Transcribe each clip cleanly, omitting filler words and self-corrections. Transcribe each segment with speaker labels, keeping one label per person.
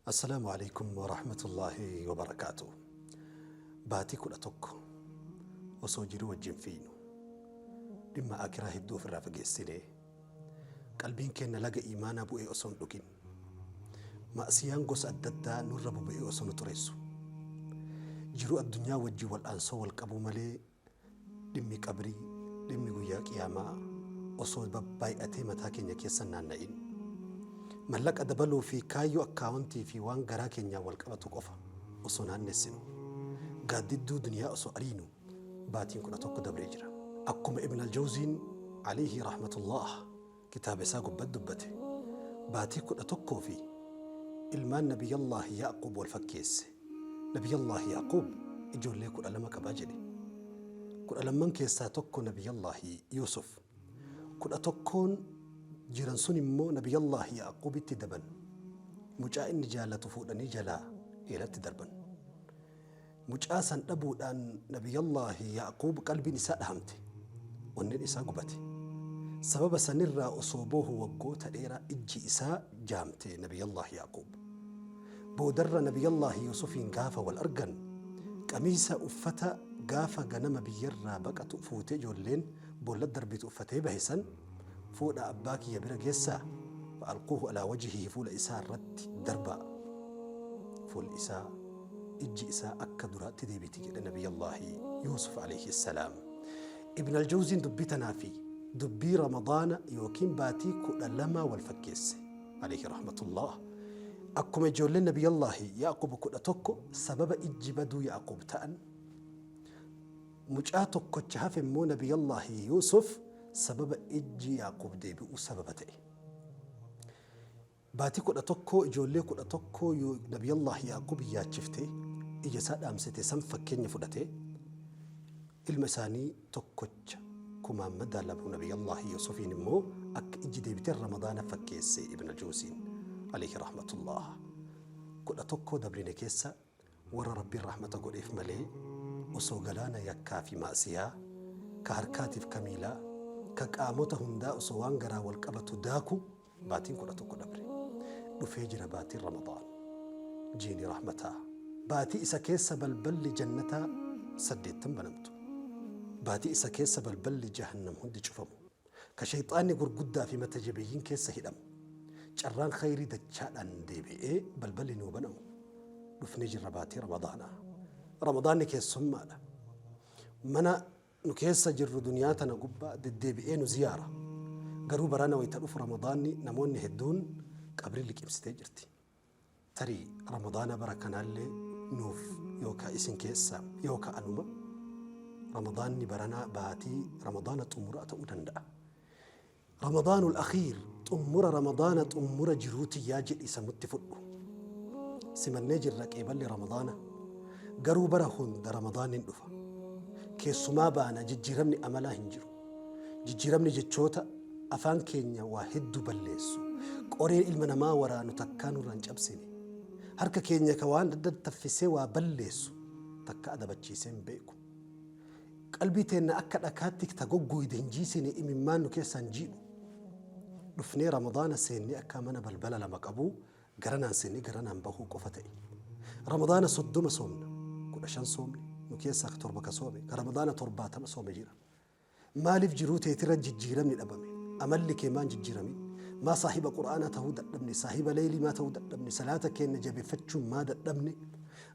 Speaker 1: Assalaamu Aleykum Warahmatullaahi Wabarakaatuh. Baatii 11 osoo jiruu wajjin fiiynu dhimma aakiraa hedduu ofirraa fageessinee qalbiin keenna laga iimaanaa bu'ee osoo hin dhugin ma'siyaan gosa adda addaa nurra boba'ee osoo nu xureessu jiruu addunyaa wajjin wal'aansoo wal qabuu malee Dhimmi qabrii, dhimmi guyyaa qiyaamaa osoo babbaay'atee mataa keenya keessa hin naanna'in, mallaqa dabaluu fi kaayyoo akkaawontii fi waan garaa keenyaan wal qabatu qofa osoo naannessinu, gaaddidduu duniyaa osoo ariinu baatiin 11 dabree jira. Akkuma Ibn Al-Jawziin aleyhi rahmatullaah kitaaba isaa gubbat dubbate, baatii 11 fi ilmaan Nabiyyallaahi Ya'quub wal fakkeesse. Nabiyyallaahi Ya'quub ijoollee 12 qaba jedhe. Kudha lamman keessaa tokko Nabiyyallaahi Yuusuf. 11n jiran sun immoo Nabiyyallaahi Ya'quubitti daban. Mucaa inni jaalatu fuudhanii jalaa eelatti darban. Mucaa san dhabuudhaan Nabiyyallaahi Ya'quub qalbiin isaa dhahamte. Onneen isaa gubate. Sababa sanirraa osoo boohu waggoota dheeraa ijji isaa jaamte Nabiyyallaahi Ya'quub. Boodarra Nabiyyallaahi Yuusufiin gaafa wal argan qamiisa, uffata, gaafa ganama biyyarraa baqatu fuutee ijoolleen boolla darbitu uffatee bahe san fuudhaa abbaa kiyya bira geessaa fa'alquuhu alaa wajhihi fuula isaa irratti darbaa fuulli isaa ijji isaa akka duraatti deebiti jedhe Nabiyyallaahi Yuusuf alayhi salaam. Ibn Aljawziin dubbii tanaa fi dubbii Ramadaana yookiin baatii 12 wal fakkeesse alayhi rahmatullaah. Akkuma ijoolleen Nabiyyallaahi Ya'quub 11 sababa ijji baduu Ya'quub ta'an, mucaa tokkocha hafe immoo Nabiyyallaahi Yuusuf sababa ijji Ya'quub deebi'uu sababa ta'e. Baatii 11 ijoollee 11 Nabiyyallaahi Ya'quub yaachiftee ija isaa dhaamsite san fakkeenya fudhatee ilma isaanii tokkocha kumaan madaalamu Nabiyyallaahi Yuusufiin immoo akka ijji deebite Ramadaana fakkeesse Ibn Al-Jawziin alayhi rahmatullaah. 11 dabrine keessa warra Rabbiin rahmata godheef malee osoo galaana yakkaa fi ma'siyaa ka harkaatiif ka miilaa ka qaamota hundaa osoo waan garaa wal qabatu daaku Baatiin 11 dabre. Dhufee jira baatiin Ramadaan. Jiini rahmataa. Baatii isa keessa balballi jannataa saddeettan banamtu. Baatii isa keessa balballi jahannam hundi cufamu. Ka sheyxaanni gurguddaa fi mata jabeeyyiin keessa hidhamu. Carraan khayrii dachaadhaan deebi'ee balballi nuu banamu. Dhufnee jirra baatii Ramadaanaa. Ramadaanni keessummaadha. Mana Nu keessa jirru duniyaa tana gubbaa deddeebi'ee nu ziyaara. Garuu barana wayta dhufu Ramadaanni namoonni hedduun qabrii liqimsitee jirti. Tarii Ramadaana bara kanaallee nuuf yookaa isin keessaa yookaa anuma Ramadaanni baranaa baatii Ramadaana xumuraa ta'uu danda'a. Ramadaanul akhiir xummura Ramadaana xummura jiruu tiyyaa jedhi sammutti fudhu. Simannee jirra qeeballi Ramadaana. Garuu bara hunda Ramadaanni hin dhufa. Keessumaa baana jijjiiramni amalaa hin jiru. Jijjiiramni jechoota afaan keenya waa hedduu balleessu. Qoreen ilma namaa waraanu takkaa nurraa hin cabsine. Harka keenya ka waan adda taffisee waa balleessu takka adabachiisee hin beeku. Qalbii teenna akka dhakaatti ta goggoyde hin jiisine imimmaan nu keessaa hin jiidhu. Dhufnee Ramadaana seennee akka mana balbala lama qabuu garanaan seennee garanaan bahuu qofa ta'e. Ramadaana 30 soomna. 15 soomne nu keessaa ka 7 ka soome ka Ramadaana 70 soome jira. Maaliif jiruu teetirra jijjiiramni dhabame? Amalli kee maan jijjiiramin? Maa saahiba Qur'aanaa tahuu dadhabne? Saahiba leeylii maa tahuu dadhabne? Salaata keenna jabeeffachuu maa dadhabne?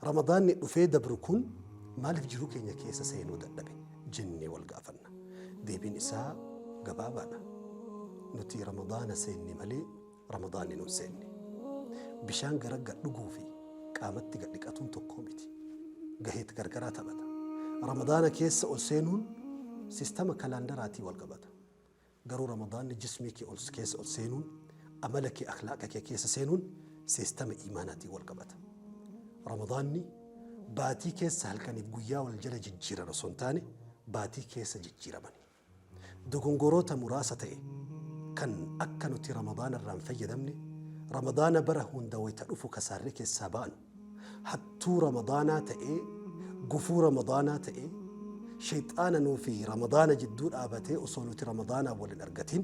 Speaker 1: Ramadaanni dhufee dabru kun maaliif jiruu keenya keessa seenuu dadhabe? Jennee wal gaafanna. Deebiin isaa gabaabaadha. Nuti Ramadaana seenne malee Ramadaanni nun seenne. Bishaan gara gad dhuguu fi qaamatti gad dhiqatuun tokkoo miti. Gaheet gargaraa taphata. Ramadaana keessa ol seenuun sistama kalaandaraatii wal qabata. Garuu Ramadaanni jismii kee ol keessa ol seenuun, amala kee akhlaaqa kee keessa seenuun sistama iimaanaatiin wal qabata. Ramadaanni baatii keessa halkaniif guyyaa wal jala jijjiiran osoo hin taane baatii keessa jijjiiramani. Dogongoroota muraasa ta'e kan akka nuti Ramadaana irraa hin fayyadamne, Ramadaana bara hunda wayta dhufu kasaarree keessaa baanu, hattuu Ramadaanaa ta'ee, gufuu Ramadaanaa ta'ee, sheyxaana nuu fi Ramadaana jidduu dhaabatee osoo nuti Ramadaanaan wal hin argatin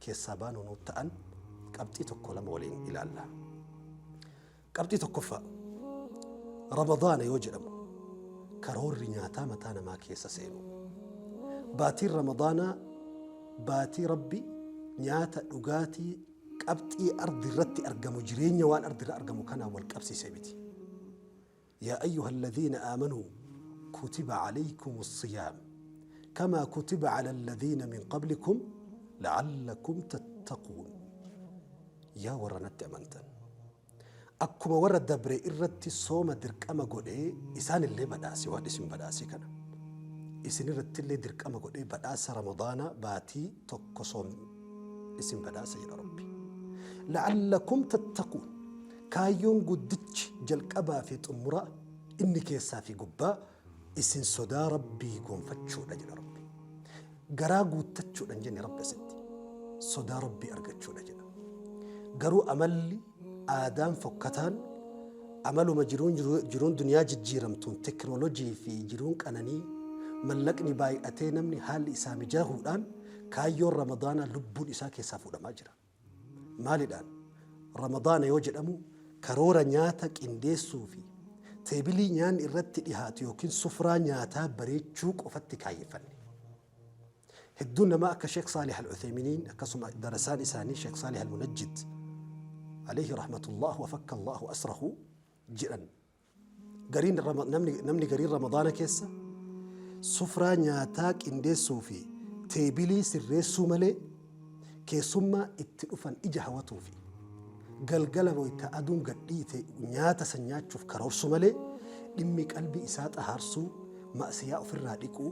Speaker 1: keessaa baanu nuu ta'an qabxii tokko lama waliin ilaalla. Qabxii tokkoffaa, Ramadaana yoo jedhamu karoorri nyaataa mataa namaa keessa seenu. Baatiin Ramadaanaa baatii Rabbi nyaata, dhugaatii, qabxii ardi irratti argamu, jireenya waan ardi irra argamu kanaan wal qabsiise miti. Yaa ayyuha alladhiina aamanuu kutiba alaykumu siyaam kamaa kutiba ala alladhiina min qablikum la'allakum tattaquun. Yaa warra natti amantan, akkuma warra dabre irratti sooma dirqama godhee isaanillee badhaase, waan isin badhaase kana isin irrattillee dirqama godhee badhaasa Ramadaana baatii tokko soom isin badhaasa jedha Rabbi. La'allakum tattaquun, kaayyoon guddichi jalqabaa fi xumuraa inni keessaa fi gubbaa isin sodaa Rabbii gonfachuudha jedha Rabbi. Garaa guuttachuudha hin jenne Rabbi asitti. Sodaa Rabbii argachuudha jedha. Garuu amalli aadaan fokkataan amaluma jiruun duniyaa jijjiiramtuun teknoolojii fi jiruun qananii mallaqni baay'atee namni haalli isaa mijaahuudhaan kaayyoon Ramadaanaa lubbuun isaa keessaa fuudhamaa jira. Maalidhaan? Ramadaana yoo jedhamu karoora nyaata qindeessuu fi teebilii nyaanni irratti dhihaatu yookiin sufraa nyaataa bareechuu qofatti kaayyeffanne. Hedduun namaa akka Sheekh Saalih Al-Utheyminiin akkasuma darasaan isaanii Sheekh Saalih Al-Munajjid alayhi rahmatullah wa fakka Allahu asrahu jedhan, gariin namni gariin Ramadaana keessa sufraa nyaataa qindeessuu fi teebilii sirreessuu malee keessummaa itti dhufan ija hawatuu fi galgala wayita aduun gadhiite nyaata san nyaachuuf karoorsu malee dhimmi qalbii isaa xahaarsuu, ma'siyaa ofirraa dhiquu,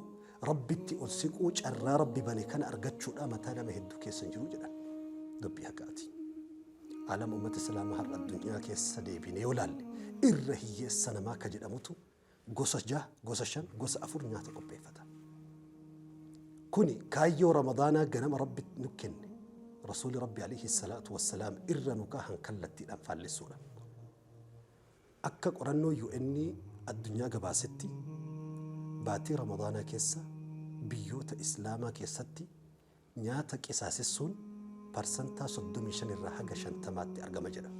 Speaker 1: Rabbitti ol siquu, carraa Rabbi bane kana argachuudhaa mataa nama hedduu keessa hin jiru jedhan. Dubbii haqaati. Aalama ummata Islaamaa har'a addunyaa keessa deebinee yoo laalle irra hiyyeessa namaa ka jedhamutu gosa jaha, gosa shan, gosa afur nyaata qopheeffata. Kuni kaayyoo Ramadaanaa ganama Rabbi nu kenne, Rasuuli Rabbi alayhi salaatu wassalaam irra nu kaahan kallattiidhaan faallessuudha. Akka qorannoo UN addunyaa gabaasetti baatii Ramadaanaa keessa biyyoota Islaamaa keessatti nyaata qisaasessuun parsantaa 35 irraa haga 50tti argama jedha.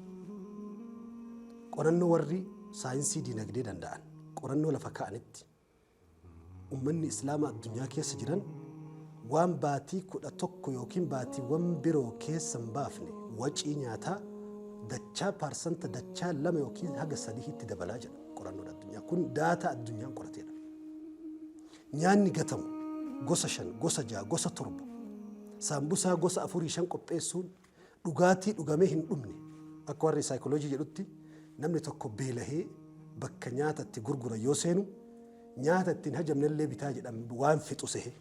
Speaker 1: Qorannoo warri saayinsii dinagdee danda'an qorannoo lafa kaa'anitti ummanni Islaamaa addunyaa keessa jiran waan baatii 11 yookiin baatiiwwan biroo keessa hin baafne wacii nyaataa dachaa paarsanta dachaa 2 yookiin haga 3tti dabalaa jedha qorannoon addunyaa. Kun daataa addunyaan qorateedha. Nyaanni gatamu gosa 5, gosa 6, gosa 7, saambusaa gosa 4 5 qopheessuun, dhugaatii dhugamee hin dhumne. Akka warri saayikooloojii jedhutti namni tokko beelahee bakka nyaata itti gurguran yoo seenu nyaata ittiin hajamnellee bitaa jedhan waan fixu sehe.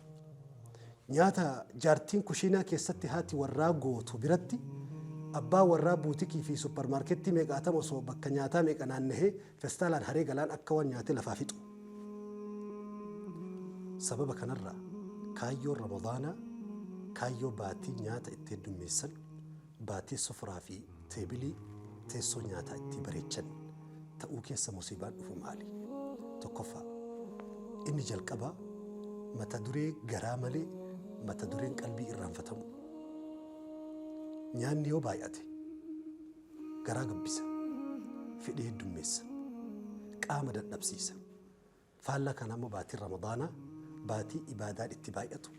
Speaker 1: Nyaata jaartiin kushiinaa keessatti haati warraa gootu biratti abbaa warraa buutikii fi supparmaarkettii meeqaatama osoo bakka nyaataa meeqa naannahee festaalaan haree galaan akka waan nyaatee lafaa fixu. Sababa kanarraa kaayyoon Ramadaanaa kaayyoo baatii nyaata itti heddummeessan, baatii sufraa fi teebilii teessoo nyaataa itti bareechan ta'uu keessa musiibaan dhufu maali? Tokkoffaa, inni jalqabaa mata duree garaa malee mata dureen qalbii irraanfatamu. Nyaanni yoo baay'ate garaa gabbisa, fedhii heddummeessa, qaama dadhabsiisa. Faallaa kanaa immoo baatiin Ramadaanaa baatii ibaadaan itti baay'atu,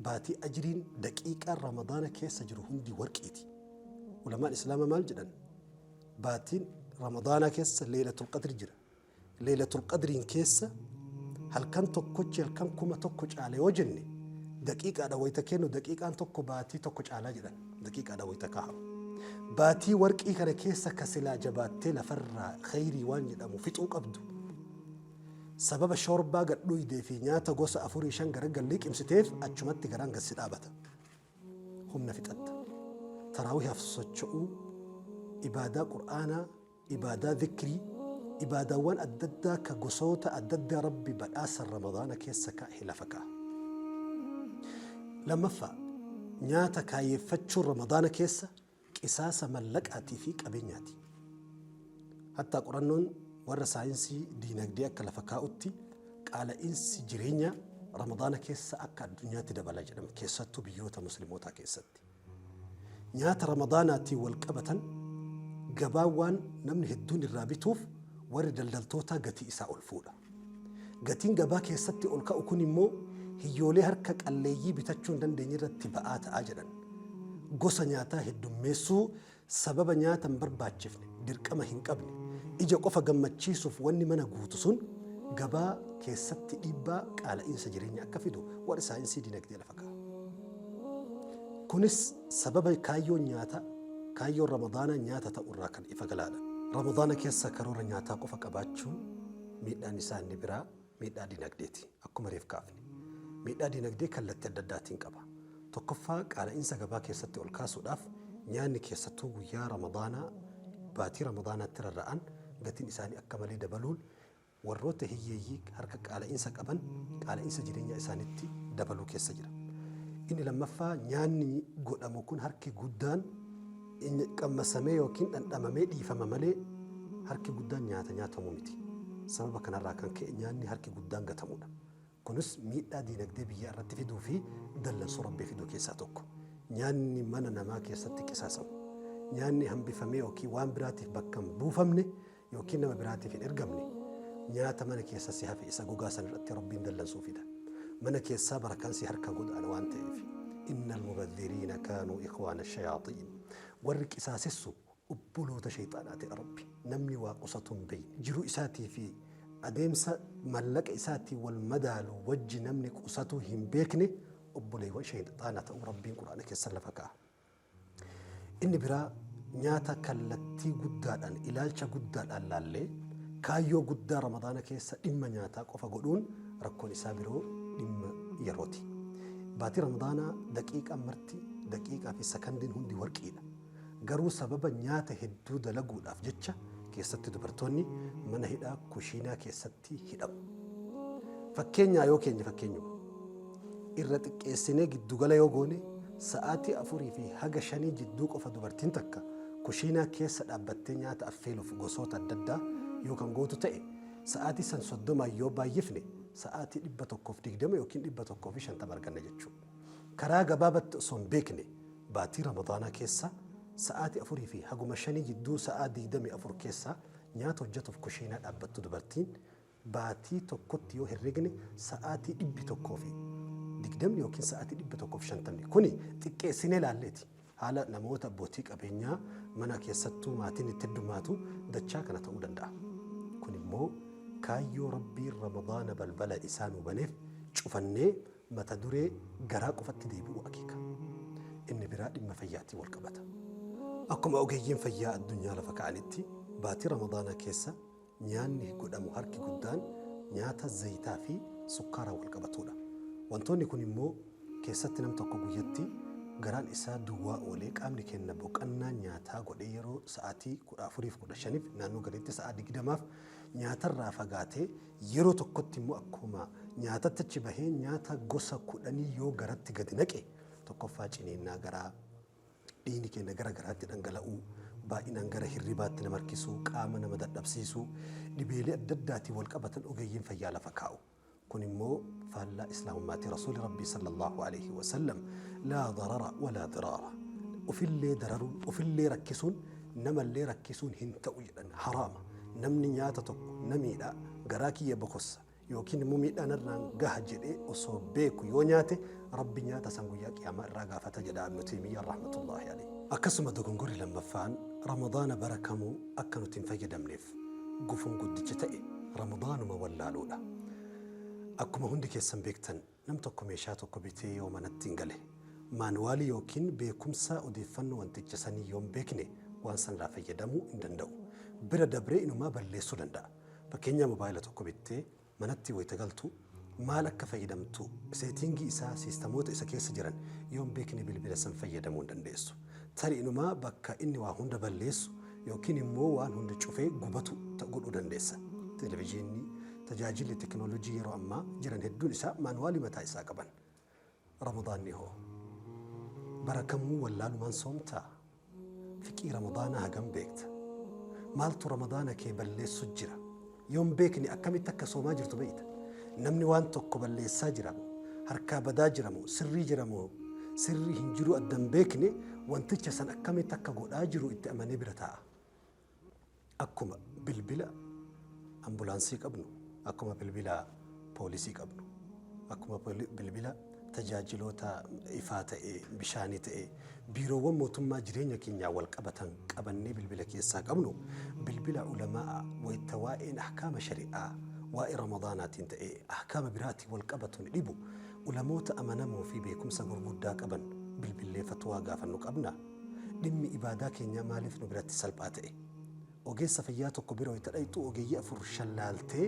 Speaker 1: baatii ajriin daqiiqaan Ramadaana keessa jiru hundi warqiiti. Ulamaan Islaamaa maal jedhan? Baatiin Ramadaanaa keessa Leeylatul Qadri jira. Leeylatul Qadriin keessa halkan tokkochi halkan 1000 caala yoo jenne, daqiiqaadha wayita kennu daqiiqaan tokko baatii tokko caalaa jedhan, daqiiqaadha wayita kaahamu. Baatii warqii kana keessa ka silaa jabaattee lafarraa kheyrii waan jedhamu fixuu qabdu, sababa shoorbaa gad dhuydee fi nyaata gosa afurii shan garaggal liqimsiteef achumatti garaan gad si dhaabata. Humna fixatta. Taraawihaaf socho'uu, ibaadaa Qur'aanaa, ibaadaa zikrii, ibaadaawwan adda addaa ka gosoota adda addaa Rabbi badhaasa Ramadaana keessa kaa'e lafa kaa'a. Lammaffaa, nyaata kaayyeeffachuun Ramadaana keessa qisaasa mallaqaatii fi qabeenyaati. Hattaa qorannoon warra saayinsii diinagdee akka lafa kaa'utti qaala'insi jireenyaa Ramadaana keessa akka addunyaatti dabala jedhama, keessattuu biyyoota muslimootaa keessatti. Nyaata Ramadaanaatiin wal qabatan Gabaan waan namni hedduun irraa bituuf warri daldaltootaa gatii isaa ol fuudha. Gatiin gabaa keessatti ol ka'u kun immoo hiyyoolee harka qalleeyyii bitachuu hin dandeenye irratti ba'aa ta'a jedhan. Gosa nyaataa heddummeessuu sababa nyaata hin barbaachifne, dirqama hin qabne, ija qofa gammachiisuuf wanni mana guutu sun gabaa keessatti dhiibbaa qaala'iinsa jireenya akka fidu warri saayinsii dinagdee lafa kaa'a. Kunis sababa kaayyoon nyaata kaayyoon Ramadaanaa nyaata ta'u irraa kan ifa galaadha. Ramadaana keessa karoora nyaataa qofa qabaachuun miidhaan isaa inni biraa miidhaa dinagdeeti. Akkuma reef kaafne. Miidhaa dinagdee kallattii adda addaatiin qaba. Tokkoffaa, qaala'iinsa gabaa keessatti ol kaasuudhaaf nyaanni keessattuu guyyaa Ramadaanaa baatii Ramadaanaatti rarra'an gatiin isaanii akka malee dabaluun warroota hiyyeeyyii harka qaala'iinsa qaban qaala'iinsa jireenyaa isaanitti dabaluu keessa jira. Inni lammaffaa, nyaanni godhamu kun harki guddaan qammasamee yookiin dhandhamamee dhiifama malee harki guddaan nyaata nyaatamu miti. Sababa kanarraa kan ka'e nyaanni harki guddaan gatamudha. Kunis miidhaa diinagdee biyyaa irratti fiduu fi dallansuu Rabbii fiduu keessaa tokko. Nyaanni mana namaa keessatti qisaasamu, nyaanni hambifamee yookiin waan biraatiif bakka hin buufamne yookiin nama biraatiif hin ergamne, nyaata mana keessa si hafe isa gogaa san irratti Rabbiin dallansuu fida. Mana keessaa barakaan si harkaa godaana waan ta'eef. Innal mubadhiriina kaanuu ikhwaana shayaaxiin. Warri qisaasessu obboloota shayxaanaati jedha Rabbi. Namni waa qusatu hin beekne, jiruu isaatii fi adeemsa mallaqa isaatiin wal madaalu wajji namni qusatuu hin beekne obboleewwan shayxaanaa ta'uu Rabbiin Qur'aana keessa lafa kaa'a. Inni biraa, nyaata kallattii guddaadhaan ilaalcha guddaadhaan laallee kaayyoo guddaa Ramadaana keessa dhimma nyaataa qofa godhuun rakkoon isaa biroo dhimma yerooti. Baatii Ramadaanaa daqiiqaan marti, daqiiqaa fi sakandiin hundi warqiidha. Garuu sababa nyaata hedduu dalaguudhaaf jecha keessatti dubartoonni mana hidhaa kushiinaa keessatti hidhamu. Fakkeenyaa yoo keenye, fakkeenyuma irra xiqqeessinee giddugala yoo goone, sa'aatii 4 fi haga 5 jidduu qofa dubartiin takka kushiinaa keessa dhaabbattee nyaata affeeluuf gosoota adda addaa yoo kan gootu ta'e, sa'aatii san 30n yoo baayyifne sa'aatii 120 yookiin 150 arganna jechuudha. Karaa gabaabatti osoo hin beekne baatii Ramadaanaa keessa sa'aatii 4 fi haguma 5 jidduu sa'aa 24 keessaa nyaata hojjatuuf kushiinaa dhaabbattu dubartiin baatii tokkotti yoo herregne sa'aatii 120 yookiin sa'aatii 150. Kuni xiqqeessinee laalleeti. Haala namoota abbootii qabeenyaa mana keessattuu maatiin itti heddummaatu dachaa kana ta'uu danda'a. Kun immoo kaayyoo Rabbiin Ramadaana balbala isaa nuu baneef cufannee mata duree garaa qofatti deebi'uu akeeka. Inni biraa dhimma fayyaatiin wal qabata. Akkuma ogeeyyiin fayyaa addunyaa lafa ka'anitti baatii Ramadaanaa keessa nyaanni godhamu harki guddaan nyaata zayitaa fi sukkaaraan wal qabatuudha. Wantoonni kun immoo keessatti nam tokko guyyatti garaan isaa duwwaa oolee qaamni keenna boqannaa nyaataa godhee yeroo sa'aatii 14f 15f naannoo gaditti sa'aa 20f nyaatarraa fagaatee yeroo tokkotti immoo akkuma nyaatatti achi bahee nyaata gosa kudhanii yoo garatti gadi naqe, tokkoffaa ciniinnaa garaa, dhiigni keenya gara garaatti dhangala'uu, baay'inaan gara hirribaatti nama harkisuu, qaama nama dadhabsiisuu, dhibeelee adda addaatiin wal qabatan ogeeyyiin fayyaa lafa kaa'u. Kun immoo faallaa Islaamummaati. Rasuulli Rabbii sallallahu alaihi wasallam laa darara walaa diraara. Ofillee dararuun, ofillee rakkisuun, namallee rakkisuun hin ta'u jedhan, haraama. Namni nyaata tokko na miidha, garaa kiyya bokossa yookiin immoo miidhaa narraan gaha jedhee osoo beeku yoo nyaate, Rabbi nyaata san guyyaa qiyaamaa irraa gaafata jedha Ibnu Taymiyyaan rahmatullaahi alayhi. Akkasuma dogongorri lammaffaan Ramadaana bara kamuu akka nuti hin fayyadamneef gufuun guddicha ta'e Ramadaanuma wallaaluudha. Akkuma hundi keessan beektan nam tokko meeshaa tokko bitee yoo manatti hin gale, maanuwaalii yookiin beekumsa odeeffannoo wanticha sanii yoo hin beekne waan sanirraa fayyadamuu hin danda'u. Bira dabree inumaa balleessuu danda'a. Fakkeenyaa mobaayila tokko bittee manatti wayita galtu maal akka fayyadamtu, seetiingii isaa, siistamoota isa keessa jiran yoo hin beekne bilbila san fayyadamuu hin dandeessu. Tarii inumaa bakka inni waa hunda balleessu yookiin immoo waan hunda cufee gubatu godhuu dandeessa. Televijiinni, tajaajilli teknoolojii yeroo ammaa jiran hedduun isaa maanuwaalii mataa isaa qaban. Ramadaanni hoo? Bara kamuu wallaalumaan soomtaa? Fiqhii Ramadaanaa hagam beekta? Maaltu Ramadaana kee balleessu jira? Yoo hin beekne akkamitti akka soomaa jirtu beekta? Namni waan tokko balleessaa jira moo, harkaa badaa jira moo, sirrii jira moo sirrii hin jiruu adda hin beekne wanticha san akkamitti akka godhaa jiru itti amanee bira taa'a? Akkuma bilbila ambulaansii qabnu, akkuma bilbila poolisii qabnu, akkuma bilbila tajaajiloota ifaa ta'e, bishaanii ta'e, biiroowwan mootummaa jireenya keenyaan wal qabatan qabannee bilbila keessaa qabnu, bilbila ulamaa'a wayta waa'een ahkaama shari'aa, waa'ee Ramadaanaatiin ta'e, ahkaama biraatiin wal qabatu ni dhibu, ulamoota amanamoo fi beekumsa gurguddaa qaban bilbillee fatwaa gaafannu qabna? Dhimmi ibaadaa keenyaa maaliif nu biratti salphaa ta'e? Ogeessa fayyaa tokko bira wayita dhayxu ogeeyyii afur shan laaltee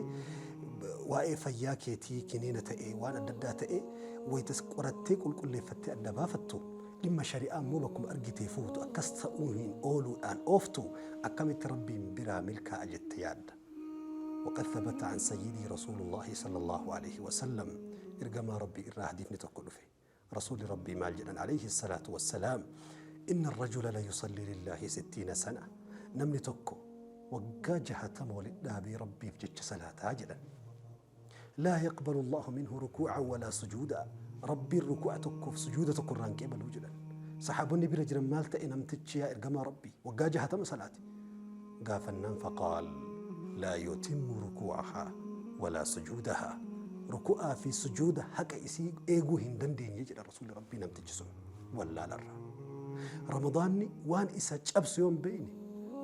Speaker 1: waa'ee fayyaa keetii kiniina ta'e waan adda addaa ta'e wayita qorattee qulqulleeffattee adda baafattu dhimma shari'aa immoo bakkuma argitee fuutu akkas ta'uu hin ooluudhaan ooftu akkamitti Rabbiin biraa milkaa'a jette yaadda? Waqad thabata an sayyidii rasuulullaahi sallallaahu aleyhi wasallam ergamaa Rabbii irraa hadiifni tokko dhufe. Rasuulli Rabbii maal jedhan alayhi salaatu wassalaam inna rajula la yusalli lillaahi sittiina sana namni tokko waggaa jahatama walit dhaabee Rabbiif jecha salaataa jedhan. Laa yaqbalu Allahu minhu rukuu'an walaa sujuuda Rabbiin rukuu'a tokkoof sujuuda tokko irraa hin qeebaluu jedhan. Sahaabonni bira jiran maal ta'e namtichi yaa ergamaa Rabbii waggaa jahatama salaate. Gaafannaan faqaal laa yutimmu rukuu'ahaa walaa sujuudahaa ruku'aa fi sujuuda haqa isii eeguu hin dandeenye jedha rasuulli rabbii namtichi sun wallaalarraa. Ramadaanni waan isa cabsu yoo hin beekne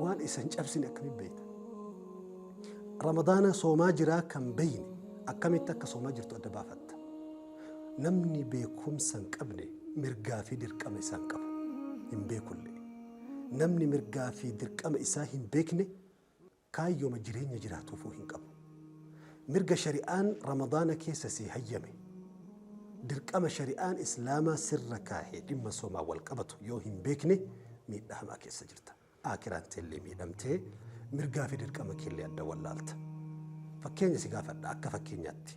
Speaker 1: waan isa hin cabsine akkamitti beekta? Ramadaana soomaa jiraa kan beekne akkamitti akka soomaa jirtu adda baafatta? Namni beekumsa hin qabne mirgaa fi dirqama isaa hin qabu. Hin beekullee. Namni mirgaa fi dirqama isaa hin beekne kaayyoma jireenya jiraatuufuu hin qabu. Mirga shari'aan Ramadaana keessa sii hayyame, dirqama shari'aan Islaamaa sirra kaahe dhimma soomaan wal qabatu yoo hin beekne miidhaa hamaa keessa jirta. Aakiraan teellee miidhamtee mirgaa fi dirqama keellee adda wallaalta. Fakkeenya si gaafadha akka fakkeenyaatti.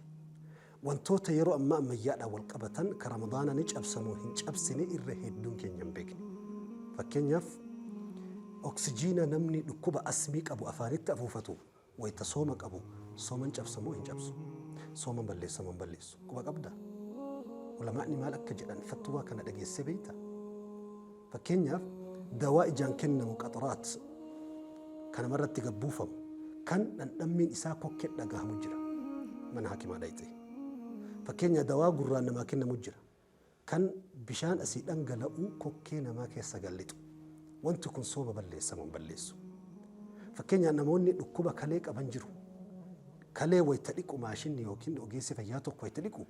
Speaker 1: Wantoota yeroo ammaa ammayyaadhaan wal qabatan ka Ramadaana ni cabsa moo hin cabsine irra hedduun keenya hin beekne. Fakkeenyaaf oksijiina namni dhukkuba asmii qabu afaanitti afuufatu wayita sooma qabu sooma hin cabsa moo hin cabsu? Sooma hin balleessa moo hin balleessu? Quba qabdaa? Ulamaa'ni maal akka jedhan fatwaa kana dhageessee beektaa? Fakkeenyaaf dawaa ijaan kennamu qaxraat kan namarratti gad buufamu kan dhandhammiin isaa kokkee dhagahamu jira. Mana hakimaa dhayxee. Fakkeenya dawaa gurraan namaa kennamu jira. Kan bishaan asii dhangala'u kokkee namaa keessa gad lixu. Wanti kun sooma balleessa moo hin balleessu? Fakkeenyaaf namoonni dhukkuba kalee qaban jiru. Kalee wayita dhiqu maashinni yookiin ogeessi fayyaa tokko wayita dhiqu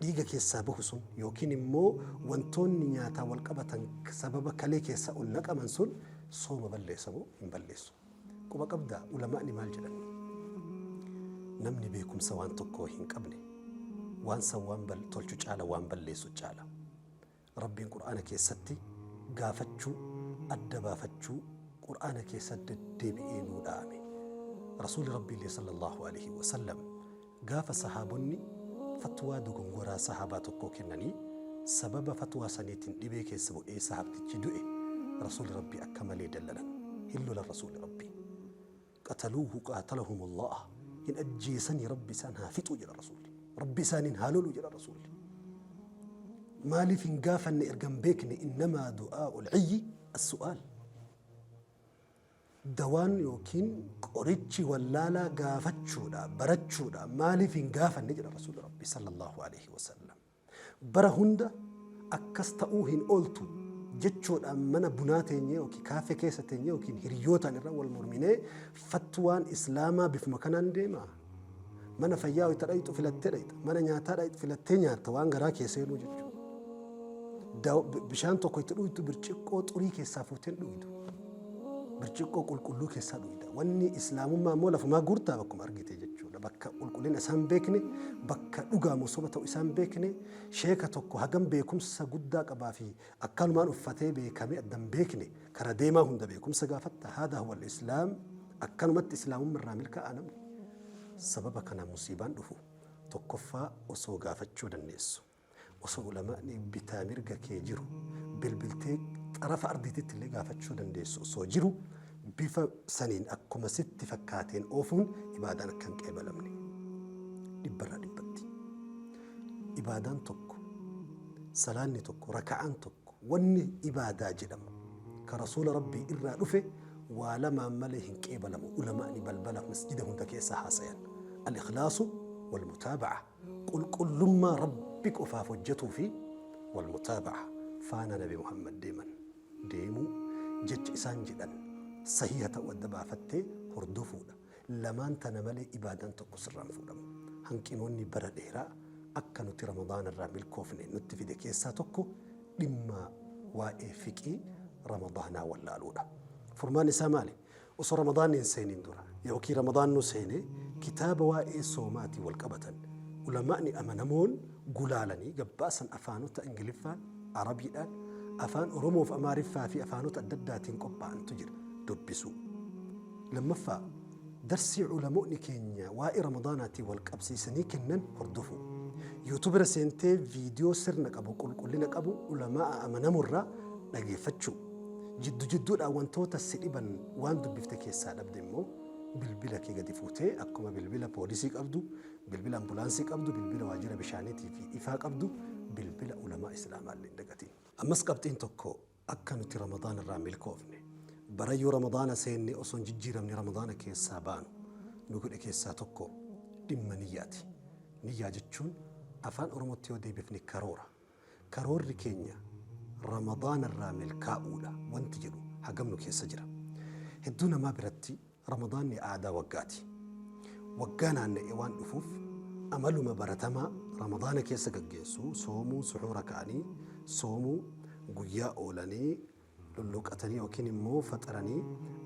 Speaker 1: dhiiga keessaa bahu sun yookiin immoo wantoonni nyaataan wal qabatan sababa kalee keessaa ol naqaman sun sooma balleessa moo hin balleessu? Quba qabdaa? Ulamaa'ni maal jedhan? Namni beekumsa waan tokkoo hin qabne waan san waan tolchu caala waan balleessu caala. Rabbiin Qur'aana keessatti gaafachuu, adda baafachuu Qur'aana keessatti deddeebi'ee nuu dhaame. Rasuulli Rabbiillee sallallaahu aleyhi wa sallam gaafa sahaabonni fatwaa dogongoraa sahaabaa tokkoo kennanii sababa fatwaa saniitiin dhibee keessa bu'ee sahaabtichi du'e Rasuulli Rabbii akka malee dallanan. Hin lolan Rasuulli Rabbii. Qataluuhu qaatalahumullaah hin ajjeesanii Rabbi isaan haa fixuu jedha Rasuulli. Rabbi isaaniin haa lolu jedha Rasuulli. Maaliif hin gaafanne erga hin beekne innamaa du'aa'ul ciyyi as-su'aal. Dawaan yookiin qorichi wallaalaa gaafachuudha, barachuudha. Maaliif hin gaafanne jedha Rasuulli Rabbi sallallahu alaihi wasallam. Bara hunda akkas ta'uu hin ooltu jechuudhaan mana bunaa teenyee yookiin kaaffee keessa teenyee yookiin hiriyootaan irra wal morminee fatwaan Islaamaa bifuma kanaan deemaa? Mana fayyaa wayita dhayxu filattee dhayxa. Mana nyaataa dhayxu filattee nyaatta waan garaa kee seenuu jechuudha. Bishaan tokko itti dhuytu birciqqoo xurii keessaa fuutee hin dhuydu. Birciqqoo qulqulluu keessaa dhuyda. Wanni Islaamummaa immoo lafumaa guurtaa bakkuma argite jechuudha. Bakka qulqullina isaa hin beekne, bakka dhugaa moo soba ta'u isaa hin beekne, sheeka tokko hagam beekumsa guddaa qabaa fi akkanumaan uffatee beekamee adda hin beekne kara deemaa hunda beekumsa gaafatta. Haadaa huwal Islaam. Akkanumatti Islaamumma irraa milkaa'a namni. Sababa kanaan musiibaan dhufu tokkoffaa osoo gaafachuu dandeessu. Osoo ulamaa'ni bitaa mirga kee jiru bilbiltee xarafa ardiititti illee gaafachuu dandeessu osoo jiru bifa saniin akkuma sitti fakkaateen oofuun ibaadaan akka hin qeebalamne dhibbarraa dhibbatti. Ibaadaan tokko, salaanni tokko, raka'aan tokko, wanni ibaadaa jedhamu ka rasuula Rabbii irraa dhufe Waa lamaan malee hin qeebalamu ulamaa'ni balbala masjida hunda keessa haasayan. Al-ikhlaasu wal-mutaaba'a. Qulqullummaa Rabbi qofaaf hojjatuu fi wal-mutaaba'a faana Nabi Muhammad deeman deemuu, jecha isaan jedhan sahiiha ta'uu adda baafattee hordofuudha. Lamaan tana malee ibaadaan tokko sirraa hin fuudhamu. Hanqinoonni bara dheeraa akka nuti Ramadaana irraa milkoofne nutti fide keessaa tokko dhimma waa'ee fiqhii Ramadaanaa wallaaluudha. Furmaanni isaa maali? Osoo Ramadaanni hin seeniin dura yookiin Ramadaannuu seenee kitaaba waa'ee soomaatiin wal qabatan ulamaa'ni amanamoon gulaalanii gabbaasan afaanota Ingiliffaan, Arabiidhaan, afaan Oromoof Amaariffaa fi afaanota adda addaatiin qophaa'antu jira dubbisuu. Lammaffaa, darsii ulamoonni keenya waa'ee Ramadaanaatiin wal qabsiisanii kennan hordofuu. YouTube irra seentee viidiyoo sirna qabu, qulqullina qabu ulamaa'a amanamoo irraa dhageeffachuu. Jiddu jidduudhaan wantoota si dhiban waan dubbifte keessaa dhabde immoo bilbila kee gadi fuutee akkuma bilbila poolisii qabdu, bilbila ambulaansii qabdu, bilbila waajjira bishaaniitii fi ifaa qabdu bilbila ulamaa Islaamaa illee hin dagatin. Ammas qabxiin tokko Akka nuti Ramadaana irraa milkoofne, barayyuu Ramadaana seennee osoo hin jijjiiramne Ramadaana keessaa baanu nu godhe keessaa tokko dhimma niyyaati. Niyyaa jechuun afaan Oromootti yoo deebifne karoora. Karoorri keenya Ramadaana irraa milkaa'uudha wanti jedhu hagam nu keessa jira? Hedduu namaa biratti Ramadaanni aadaa waggaati. Waggaa naanna'ee waan dhufuuf amaluma baratamaa Ramadaana keessa gaggeessuu, soomuu, suhuura ka'anii soomuu, guyyaa oolanii lulluuqatanii yookiin immoo faxaranii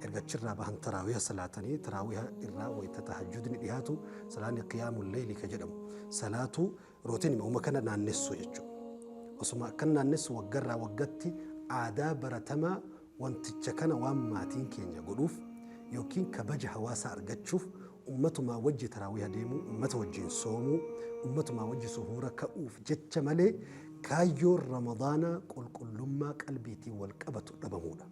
Speaker 1: erga achirraa bahan taraawiha salaatanii taraawiha irraa wayita tahajjudni dhihaatu salaanni qiyaamul leyli ka jedhamu salaatuu rootinima uma kana naannessuu jechuudha. Osuma akkan naannessu waggarraa waggatti aadaa baratamaa Wanticha kana waan maatiin keenya godhuuf yookiin kabaja hawaasaa argachuuf ummatumaa wajji taraawiha deemuu, ummata wajjiin soomuu, ummatumaa wajji suhuura ka'uuf jecha malee kaayyoon Ramadaanaa qulqullummaa qalbiitiin wal qabatu dhabamuudha.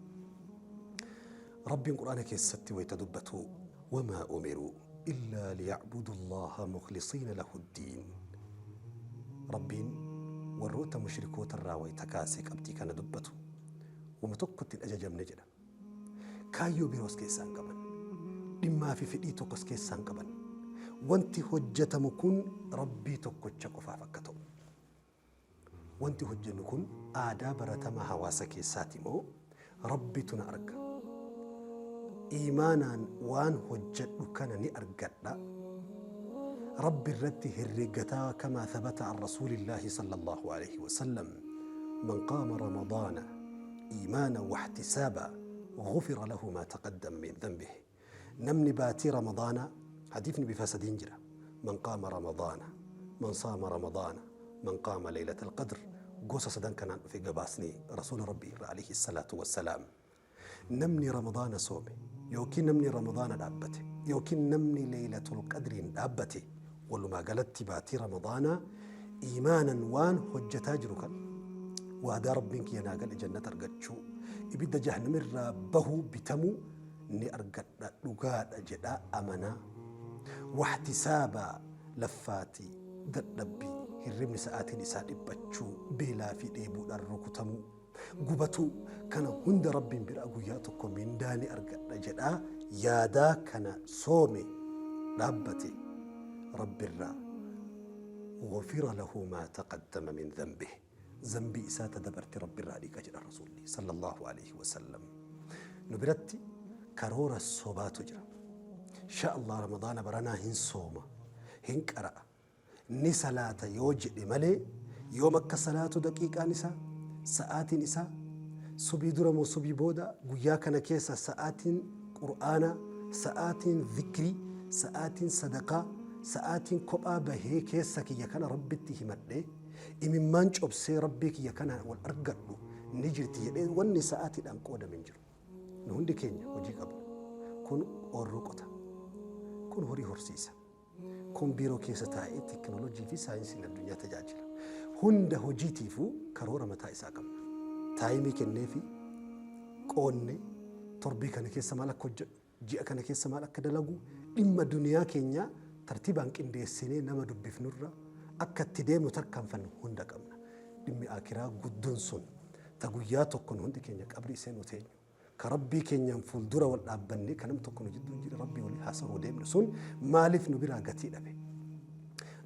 Speaker 1: Rabbiin Qur'aana keessatti wayta dubbatu wamaa umiruu illaa liya'budullaaha mukhlisiina lahuddiin. Rabbiin warroota mushrikoota irraa wayta kaasee qabxii kana dubbatu wama tokkotti hin ajajamne jedha. Kaayyoo biroo as keessaa hin qaban. Dhimmaa fi fedhii tokko as keessaa hin qaban. Wanti hojjetamu kun Rabbii tokkocha qofaaf akka ta'u. Wanti hojjennu kun aadaa baratamaa hawaasa keessaati moo Rabbitu na arga? Iimaanaan waan hojjedhu kana ni argadha? Rabbi irratti herreeggataa kamaa thabata an Rasuulillaahi sallallahu aleyhi wasallam man qaama ramadaana iimaanan wahtisaaba ghufira lahu maa taqaddama min dhanbihi. Namni baatii Ramadaanaa, hadiifni bifa sadiin jira, man qaama Ramadaana, man saama Ramadaana, man qaama Laylatal Qadr, gosa sadan kanaan dhufe gabaasni Rasuula Rabbii irraa aleyhi salaatu wassalaam. Namni Ramadaana soome yookiin namni Ramadaana dhaabbate yookiin namni Laylatul Qadriin dhaabbate walumaa galatti baatii Ramadaanaa iimaanan waan hojjataa jiru kan waadaa Rabbiin kiyya naa gale jannata argachuu, ibidda jahannam irraa bahuu, bitamuu ni argadha dhugaadha jedhaa amanaa. Wahtisaabaa laffaatii, dadhabbii, hirribni sa'aatiin isaa dhiphachuu, beelaa fi dheebuudhaan rukutamuu, gubatuu kana hunda Rabbiin biraa guyyaa tokko mindaa ni argadha jedhaa yaadaa kana soome dhaabbate Rabbirraa ghufira lahu maa taqaddama min dhanbih zambii isaa ta dabarte Rabbirraa dhiqa jedha Rasuulli sallallahu alaihi wasallam. Nu biratti karoora sobaatu jira. Insha Allah Ramadaana baranaa hin sooma, hin qara'a, ni salaata yoo jedhe malee yoom akka salaatu daqiiqaan isaa, sa'aatiin isaa, subii dura moo subii booda, guyyaa kana keessa sa'aatiin Qur'aanaa, sa'aatiin zikrii, sa'aatiin sadaqaa, sa'aatiin kophaa bahee keessa kiyya kana Rabbitti himadhee, imimmaan cobsee Rabbii kiyya kanaan wal argadhu ni jirti jedhee wanni sa'aatiidhaan qoodame hin jiru. Nu hundi keenya hojii qabna. Kun oorruu qota. Kun horii horsiisa. Kun biiroo keessa taa'ee teekinooloojii fi saayinsiin addunyaa tajaajila. Hunda hojiitiifuu karoora mataa isaa qabna. Taayimii kenneefi qoodne torbii kana keessa maal akka hojjedhu, ji'a kana keessa maal akka dalagu, dhimma duniyaa keenyaa tartiibaan qindeessinee nama dubbifnurra akka itti deemnu tarkaanfannu hunda qabna. Dhimmi aakiraa guddoon sun ta guyyaa tokko nu hundi keenya qabrii seenuu teenyu. Ka Rabbii keenyaan fuuldura wal dhaabbannee ka nam tokko nu jidduu hin jirre Rabbii waliin haasa'uu deemnu sun maaliif nu biraa gatii dhabe?